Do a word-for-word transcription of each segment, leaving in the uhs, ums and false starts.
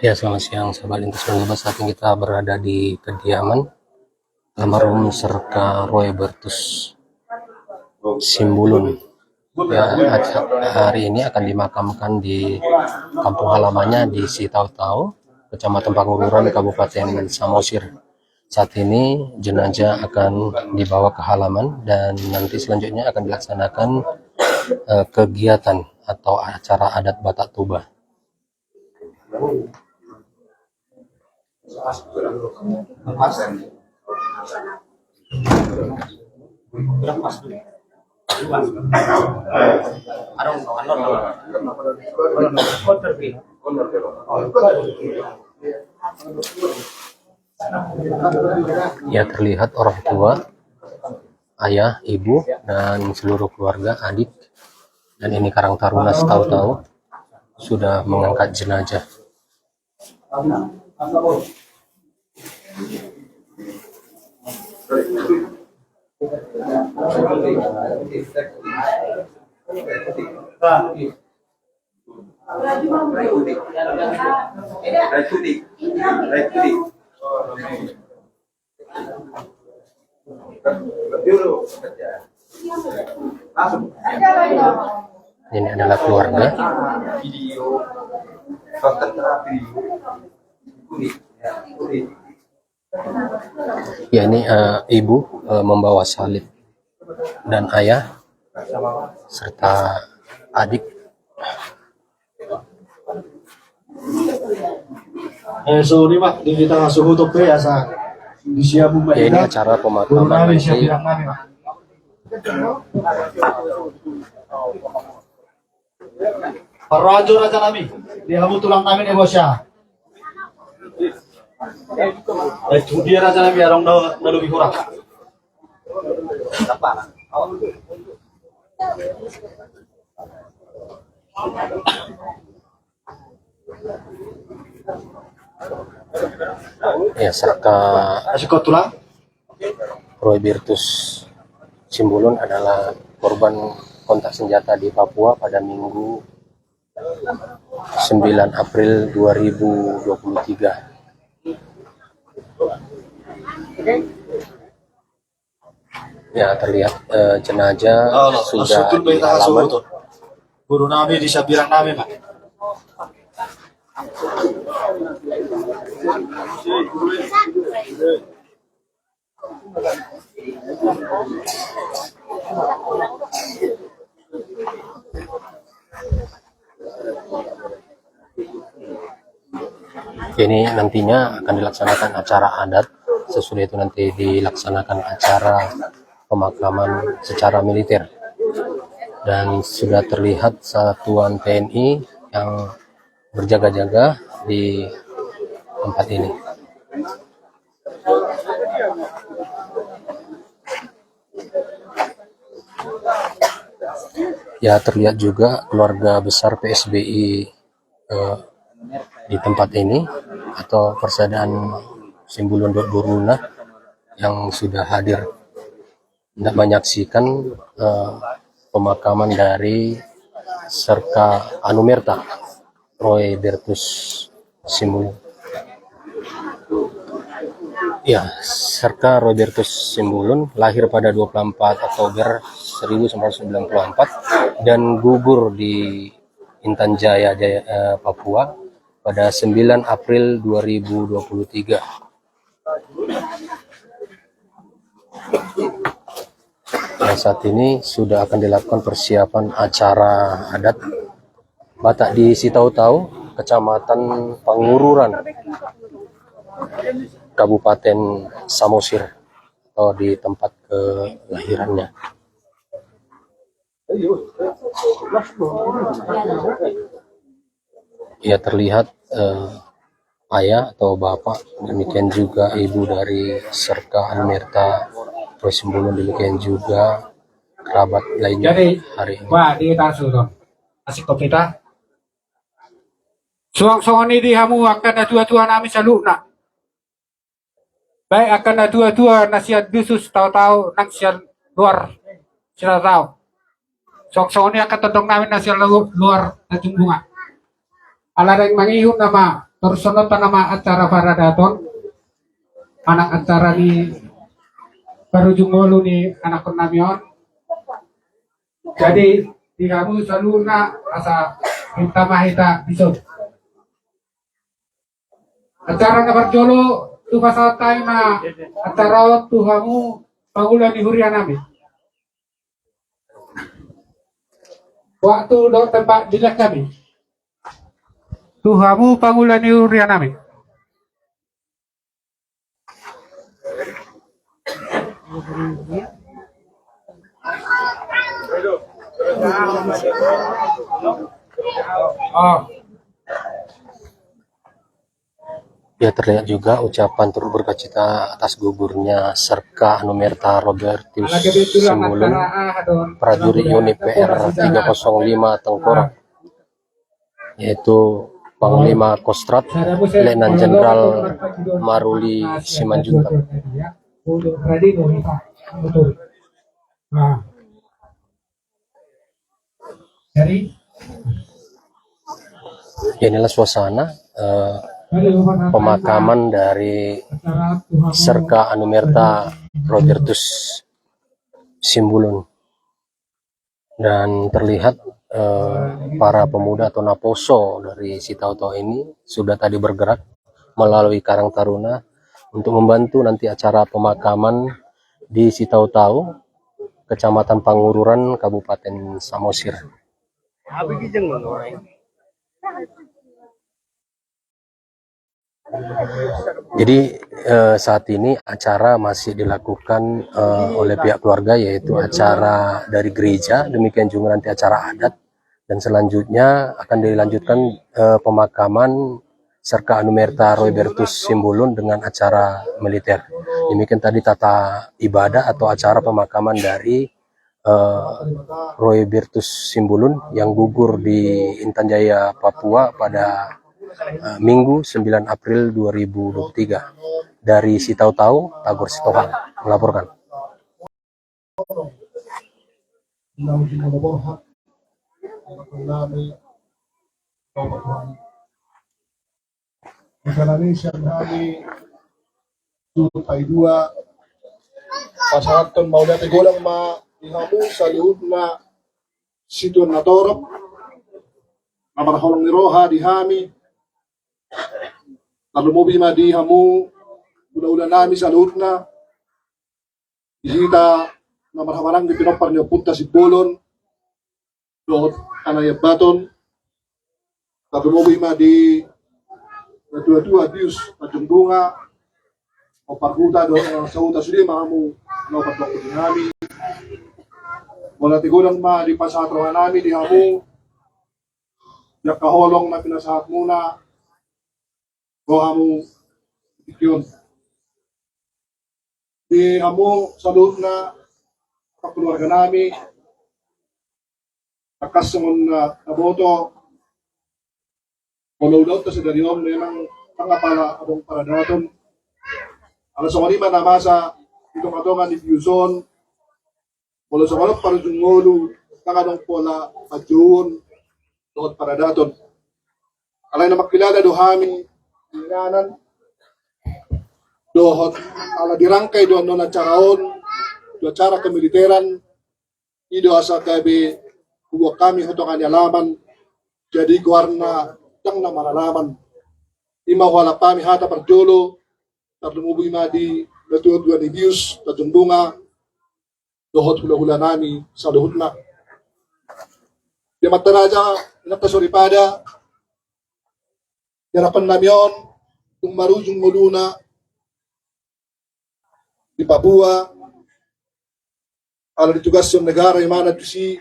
Ya, selamat siang, sahabat Lintas Manggabar. Saat ini kita berada di kediaman almarhum Serka Roy Bertus Simbulun. Ya, hari ini akan dimakamkan di kampung halamannya di Sitautau, Kecamatan Pangururan, Kabupaten Samosir. Saat ini jenazah akan dibawa ke halaman dan nanti selanjutnya akan dilaksanakan, eh, kegiatan atau acara adat Batak Toba. Ya, terlihat orang tua, ayah, ibu, dan seluruh keluarga, adik, dan ini Karang Taruna Sitautau sudah mengangkat jenazah. Ini adalah keluarga. Ya, ini, eh, ibu, eh, membawa salib dan ayah serta adik. Eh, so, ini, Pak, di kita suhu tope ya, sa. Di siap, ya, ini acara pemakaman nanti. Parrojo raja nami, di hamu tulang nami ni bos ya. Eh, tu dia raja nami, adong na, na lebih kurang. Ya, Serka Roy Bertus Simbulun adalah korban kontak senjata di Papua pada Minggu sembilan April dua ribu dua puluh tiga. Ya, terlihat, eh, jenazah sudah di halaman. Guru nami di sabirang nami, Pak. Ini nantinya akan dilaksanakan acara adat, sesudah itu nanti dilaksanakan acara pemakaman secara militer. Dan sudah terlihat satuan T N I yang berjaga-jaga di tempat ini. Ya, terlihat juga keluarga besar P S B I, eh, di tempat ini, atau Persaudaraan Simbulun dohot boruna yang sudah hadir. Hendak menyaksikan, eh, pemakaman dari Serka Anumerta Roy Bertus Simbulun. Ya, Serka Roy Bertus Simbulun lahir pada dua puluh empat Oktober seribu sembilan ratus sembilan puluh empat dan gugur di Intan Jaya, Jaya, eh, Papua pada sembilan April dua ribu dua puluh tiga. Nah, saat ini sudah akan dilakukan persiapan acara adat Batak di Sitautau, Kecamatan Pangururan, Kabupaten Samosir, atau di tempat kelahirannya. Ya, terlihat, eh, ayah atau bapak, demikian juga ibu dari Serka Anumerta Roy Simbulun, demikian juga kerabat lainnya. Jadi, hari ini. Pak, di tasu tuh. Asik kok kita. Suang songon i di hamu angka natua-tua nami saluhutna. Baik angka natua-tua na sian Dusun Sitautau nang sian luar Sitautau. Songon i angka tondong nami na sian luar Tanjung Bunga. Ala naeng mangihut nama, torusononta nama acara paradaton, manang acara ni parujung ngolu ni anakkon nami on. Jadi di hamu saluhutna asa pinta ma hita dison. Acara na parjolo, tu pasahat hami ma acara on tu hamu pangula ni huria nami. Waktu dohot tempat dilehon hami tu hamu pangula ni huria nami. Ya, terlihat juga ucapan turut berduka cita atas gugurnya Serka Anumerta Robertus Simbolon, prajurit unit P R tiga kosong lima Tengkorak, yaitu Panglima Kostrad, Letnan Jenderal Maruli Simanjuntak. Jadi, ya, inilah suasana, eh, pemakaman dari Serka Anumerta Robertus Simbolon. Dan terlihat, eh, para pemuda atau naposo dari Sitaotao ini sudah tadi bergerak melalui Karang Taruna untuk membantu nanti acara pemakaman di Sitaotao, Kecamatan Pangururan, Kabupaten Samosir. Jadi, eh, saat ini acara masih dilakukan, eh, oleh pihak keluarga, yaitu acara dari gereja, demikian juga nanti acara adat, dan selanjutnya akan dilanjutkan, eh, pemakaman Serka Anumerta Robertus Simbolon dengan acara militer. Demikian tadi tata ibadah atau acara pemakaman dari, eh, Robertus Simbolon yang gugur di Intan Jaya, Papua pada, eh, Minggu sembilan April dua ribu dua puluh tiga. Dari Sitaotao, Tagor Sitohang melaporkan. Rencanai sian hami tu paidua pasahathon mauliate godang ma di hamu saluhutna situan na torop na marholong ni roha di hami, tarlumobi ma di hamu hulahula nami saluhutna, di hita na marhahamaranggi pinompar ni ompunta Simbolon dohot Anaiambaton, tarlumobi ma di natuatua bius Tanjung Bunga, omparhuta dohot sahuta sude ma hamu na ompardokkon di hami. Mauliate godang ma dipasahat roha nami di hamu di angka holong na pinasahatmuna tu hamu di tingki on. Di hamu saluhutna keluarga nami, tangkas songon na taboto, molo ulaonta sadari on memang ndang apala adong paradaton. Ala songon i ma na masa di tongatonga ni bius on, molo songon on parujung ngolu, ndang adong pola panjouon dohot paradaton. Alai na mangkilala do hami di inganan dohot ala dirangkai do annon acara on tu acara kemiliteran, i do asa gabe huboan hami tu tonga ni alaman, jadi goarna ndang na maralaman. I ma huhalap hami hata parjolo, tarlumobi ma di natuatua ni bius Tanjung Bunga dohot hulahula nami saluhutna. Di amanta raja, inanta soripada, di anakkon nami on, tung marujung ngoluna di Papua, ala ditugashon negara imana tusi,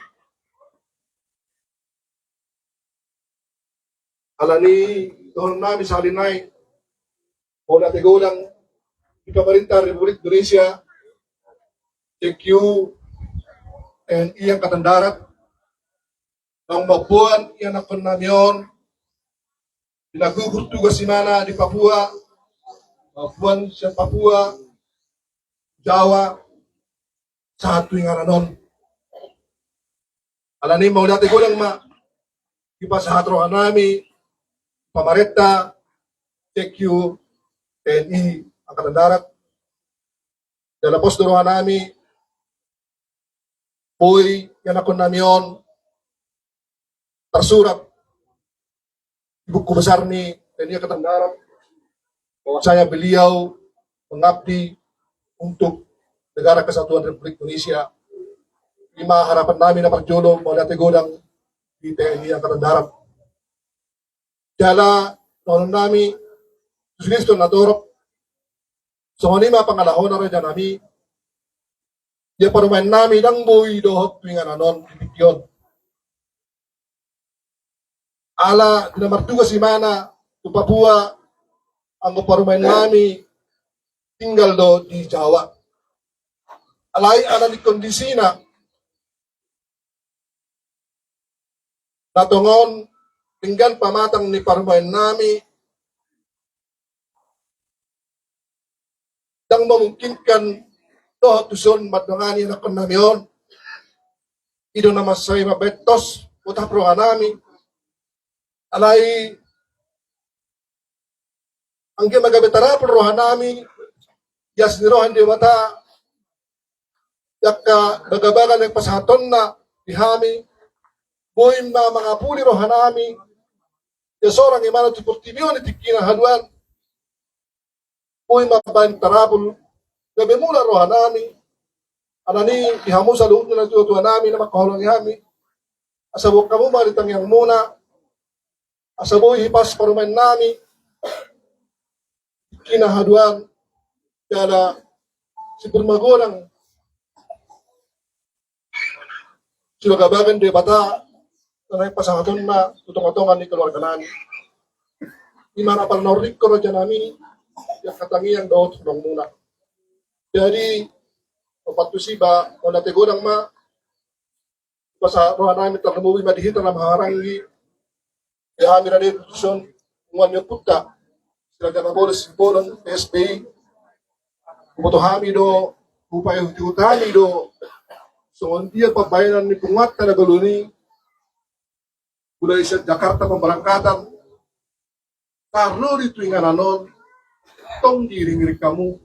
ala ni dohonon nami sahali nai, mauliate godang di pemerintah Republik Indonesia, T K U, T N I Angkatan Darat, naung mamboan ianakhon nami on, di na gugur tugas imana di Papua, mamboan sian Papua, Jawa, sahat tu inganan on. Alani mauliate godang ma dipasahat rohanami pamarenta, T K U, T N I Angkatan Darat. Jala pos do rohanami boi ianakkonnami on tarsurat di buku besar ni T N I Angkatan Darat bahwasanya beliau mengabdi untuk Negara Kesatuan Republik Indonesia. Ima harapannami na parjolo, mauliate godang di T N I Angkatan Darat. Jala dohononnami tu sude na torop, songon i ma pangalahona rajanami. Ia parumaennami ndang boi dohot tu inganan on di tingki on. Ala di na martugas imana tu Papua, anggo parumaennami tinggal do di Jawa. Alai ala ni kondisina na tongon denggan pamatang ni parumaennami, ndang memungkinkan dohot tuson mandongani ianakkonnami on. I do na mansai mambahen tos, botap rohanami. Alai anggiat ma gabe tarapul rohanami, ias ni roha ni Debata, angka bagabaga na pasahatonna di hami, boi ma mangapuli rohanami, ia sorang imana tu portibi on di tingkina haduan, boi ma mambahen tarapul, gabe mulak rohanami. Alani i di hamu saluhutna na tuatuanami na mangkaholongi hami, asa boan hamu ma di tangiangmuna, asa boi hipas parumaennami, tingkina haduan, jala sipir magodang sibagabaga ni Debata na naeng pasahatonna tu tongatonga ni keluarganami. Ima na parnaurikon rajanami, ia angka tangiang dohot holongmuna. Jadi, ompunta tusi ba, mauliate godang ma, pasahat rohanami tarlumobi ma di hita na manghaharangi, di hami rade tuson, punguan ni ompunta Si Raja Nabolon Simbolon, P S B I. Huboto hami do, hupaihutihut hami do songon dia pambahenan ni punguanta na bolon i, mulai sian Jakarta pamberangkatan, tarlumobi tu inganan on, tong diiringiring hamu.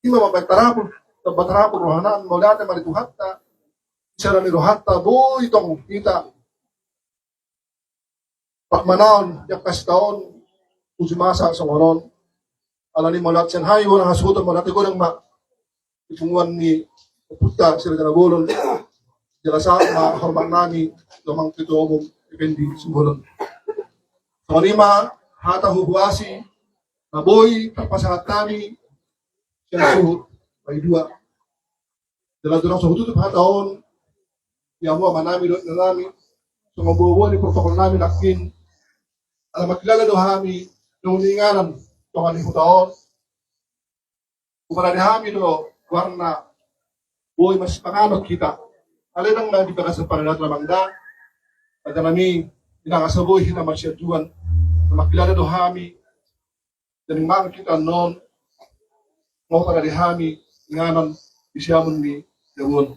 Ima mambahen tarapul, mambahen tarapul rohanami, mauliate ma di Tuhanta, di sada ni rohanta boi tong hita pamanaon, di angka sitaon, uju masa songon on. Alani mauliate sian hami, bona hasuhuton, mauliate godang ma di punguan ni ompunta Si Raja Nabolon. Jala sahat ma hormatnami tu amang ketua umum Effendi Simbolon. Songon i ma hata huhuasi na boi tarpasahat hami sian suhut paidua. Jala tu na so hututup hata on, di hamu amanami dohot inanami, songon boaboa ni protokolnami nangkin, ala mangkilala do hami dohot ni inganan tonga ni huta on. Huparade hami do goarna, boi masipanganon hita. Alai ndang na di bagasan paradaton amang da, rajanami, inang, asa boi hita marsianjuan, na mangkilala do hami, jadi mangan hita annon, huparade hami inganan di siamun ni jabu on.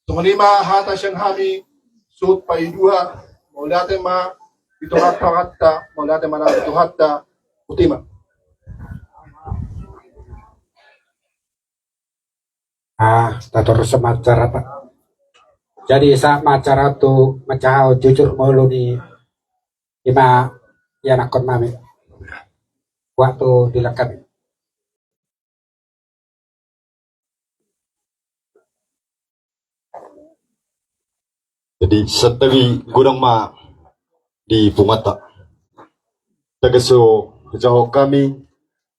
Songon i ma hata sian hami suhut paidua, mauliate ma di tongantonganta, mauliate ma nang di Tuhanta, botima. Ah, tatorus ma acara, Pak. Jadi, sahat ma acara tu manjalo jujur molo ni ima ianakkonnami. Waktu dilangkami. Jadi, santabi godang ma di punguanta. Tagan so hujahahon hami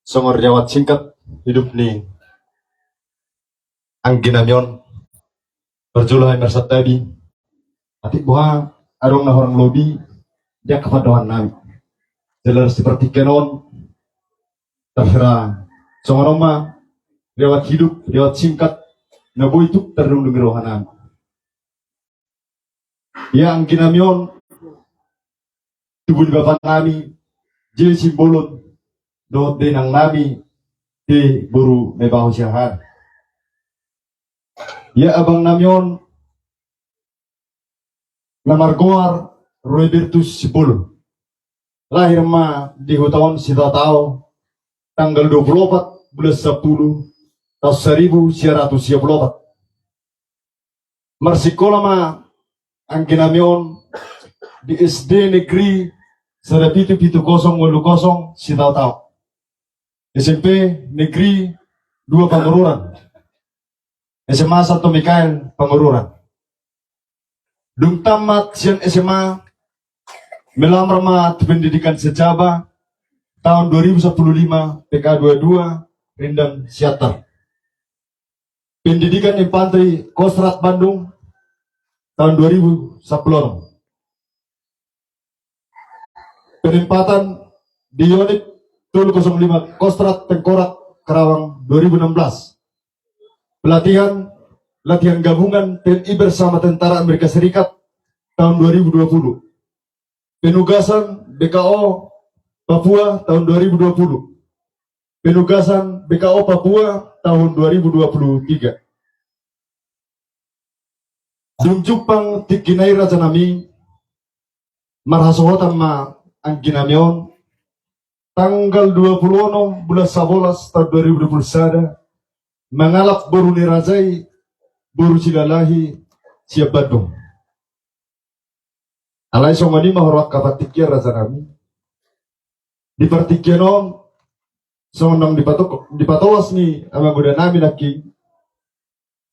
songon riwayat singkat hidup ni angginami on. Parjolo hami marsantabi. Atik boha adong na hurang lobi di angka pandohannami. Jelas seperti kenon, terserah. Songon on ma riwayat hidup, riwayat singkat na boi tuk tardungdung di rohanami. Ia angginami on, tubu ni bapanami J Simbolon dohot di inangnami T Boru Naibaho Siahaan. Ia abangnami on, na margoar Robertus Sipulun. Lahir ma di huta on Sitaotao, tanggal dua puluh opat bulan sapuluh, tahun saribu sia ratus sia puluh opat. Marsikola ma angginami on di S D Negeri sada pitu pitu kosong walu kosong Sitaotao, S M P Negeri dua Pangururan, S M A Santo Mikael Pangururan. Dung tamat sian S M A, melamar ma tu pendidikan Sejaba tahun dua ribu sapuluh lima, P K dua dua, Rindang Siantar. Pendidikan Infanteri Kostrad Bandung tahun dua ribu sapuluh. Penempatan di unit tolu kosong lima Kostrad Tengkorak Karawang dua ribu enam belas. Pelatihan, latihan gabungan T N I bersama tentara Amerika Serikat tahun dua ribu dua puluh. Penugasan B K O Papua tahun dua ribu dua puluh. Penugasan B K O Papua tahun dua ribu dua puluh tiga. Dung jumpang tingki na i, rajanami, marhasohotan ma angginami on, tanggal dua puluh onom bulan sabolas tahun dua ribu dua puluh sada, mangalap boru ni raja i, boru Silalahi, sian Bandung. Alai songon i ma, huroha partingkian, rajanami. Di partingkian on, songon naung dipatok-, dipatolas ni amangudannami nangkin,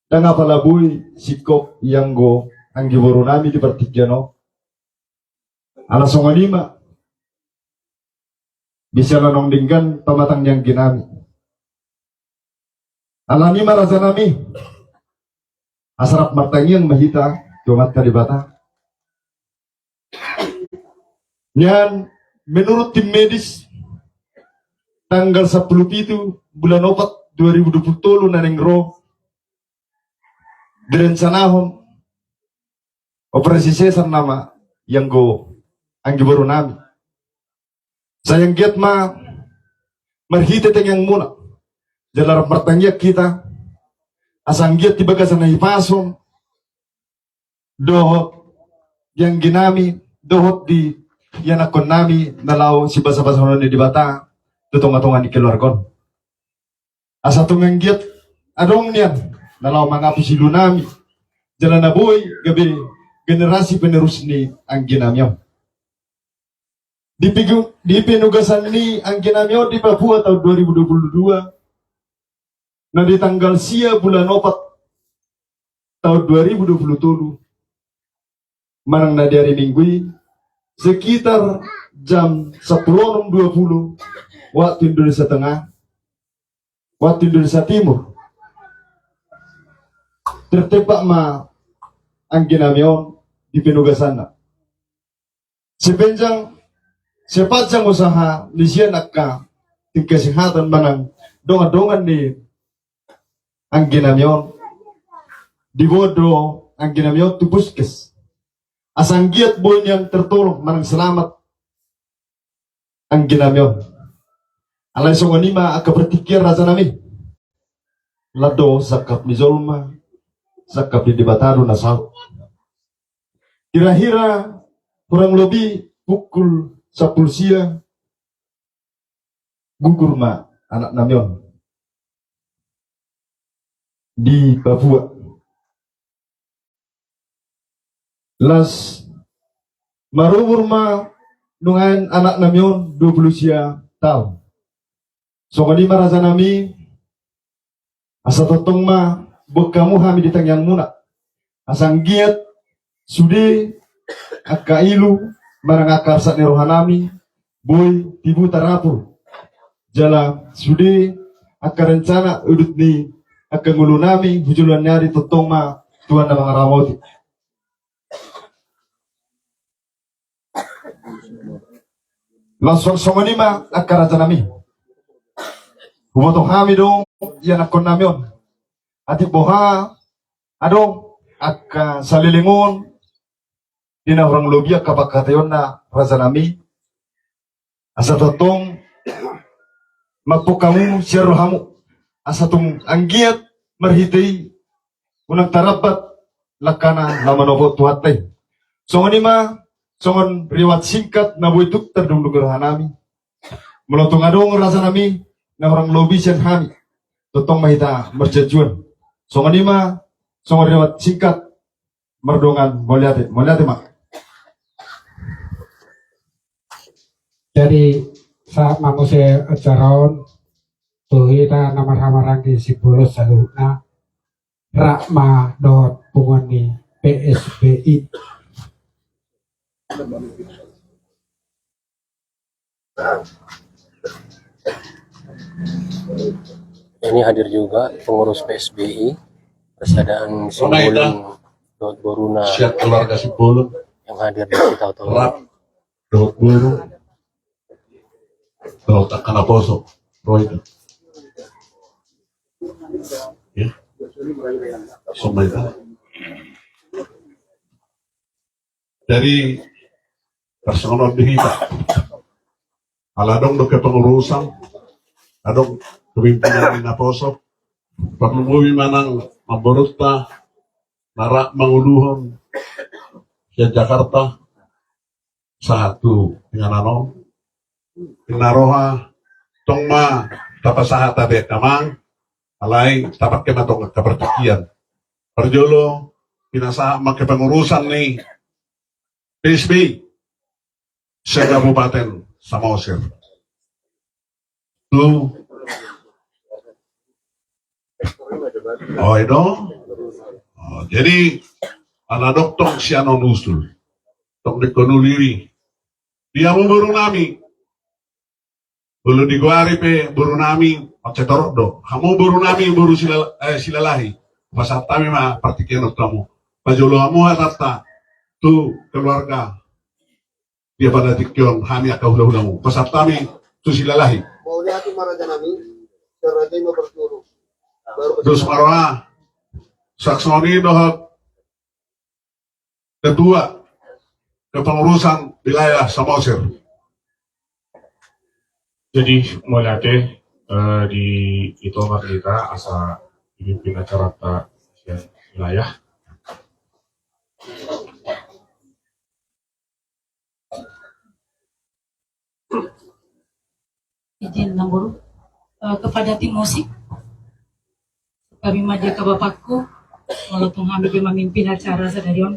ndang apala boi singkop ianggo anggiborunami di partingkian on. Ala songon i ma, bisa naung denggan pamatang ni angginami. Alani i ma, rajanami, asa rap martangiang ma hita tu Amanta Debata. Nian, menurut tim medis, tanggal sapuluh pitu bulan opat dua ribu dua puluh tolu na naeng ro, direncanahon operasi sesar nama ianggo anggiborunami. Sai anggiat ma marhite tangiangmuna, jala rap martangiang hita, asa anggiat di bagasan hahipason dohot di angginami dohot di ianakkonnami na laho sibasabasahon ni Debata tu tongatonga ni keluarga on. Asa tung anggiat adong nian na laho mangapus ilunami, jala na boi gabe generasi penerus ni angginami on. Di pigu-, di penugasan ni angginami on di Papua tahun dua ribu dua puluh dua, na di tanggal sia bulan opat tahun dua ribu dua puluh tolu, manang na di ari Minggu i, sekitar jam sapuluh onom dua puluh waktu Indonesia Tengah, waktu Indonesia Timur, tertembak ma angginami on di penugasanna. Sepanjang, sepanjang usaha ni sian angka tim kesehatan manang dongan-dongan ni angginami on, diboan do angginami on tu puskes. Asa anggiat boi nian tertolong manang selamat angginami on. Alai songon i ma angka partingkian, rajanami. Lan do sangkap ni jolma, sangkap ni Debata do na saut. Kira-kira kurang lebih pukul sapuluh sia gugur ma anaknami on di Papua. Las marumur ma nuaeng anaknami on dua puluh sia taon. Songon i ma, rajanami, asa tongtong ma boan hamu hami di tangiangmuna. Asa anggiat sude angka ilu manang angka arsak ni rohanami boi tibu tarapul. Jala sude angka rencana udut ni angka ngolunami hu joloan ni ari tongtong ma Tuhan na mangaramoti. Laos songon i ma angka rajanami. Huboto hami do ianakkonnami on. Atik boha adong angka saleleng on di na hurang lobi angka pangkataionna, rajanami. Asa tongtong mangkok hamu sian rohamu. Asa tung anggiat marhite i unang tarambat langkana na manopot Tuhanta i. Songon i ma, songon riwayat singkat na boi tung tardungdung rohanami. Molo tung adong rajanami na hurang lobi sian hami, tongtong ma hita marjanjian. Songon i ma, songon riwayat singkat mardongan mauliate, mauliate ma. Jadi sahat ma muse acara on tu hita na marhahamaranggi Simbolon saluhutna, rap ma dohot punguan ni P S B I. Ini hadir juga pengurus P S B I, Persaudaraan Simbolon dohot boruna, siap keluarga Simbolon yang hadir di Sitaotao. Rap dohot boru dohot angka naposo. Roy. Ya. Somai ta. Jadi, parsongon on di hita. Ala adong do kepengurusan, adong kepimpinan ni naposo, parlumobi manang namborunta na rap manguluhon sian Jakarta sahat tu inganan on. Inna roha, tong ma tapasahat ate amang, alai tapangke ma tong angka partingkian. Parjolo, pinasahat ma kepengurusan ni P S B I se-Kabupaten Samosir. Tu. Oh, i do. Oh, jadi, ala adong tong sian on usul. Tong dengkon uliri. Di hamu borunami. Molo digoari pe borunami, ocetorok do. Hamu borunami boru Sila-, eh, Silalahi. Pasahat hami ma partingkian on tu hamu. Pajolo hamu hatanta tu keluarga. Dia pada tingki on hami angka hulahulamu. Pasahat hami tu Silalahi. Mauliate ma rajanami, raja i ma parjolo. Dos ma roha. Saksoni dohot ketua kepengurusan wilayah Samosir. Jadi, mauliate, eh, di ito ma hita asa dipimpin acaranta sian wilayah. Izin, Namboru, eh, kepada tim musik, kami ma dia ke bapakku, molo tung hami pe mamimpin acara sadari on.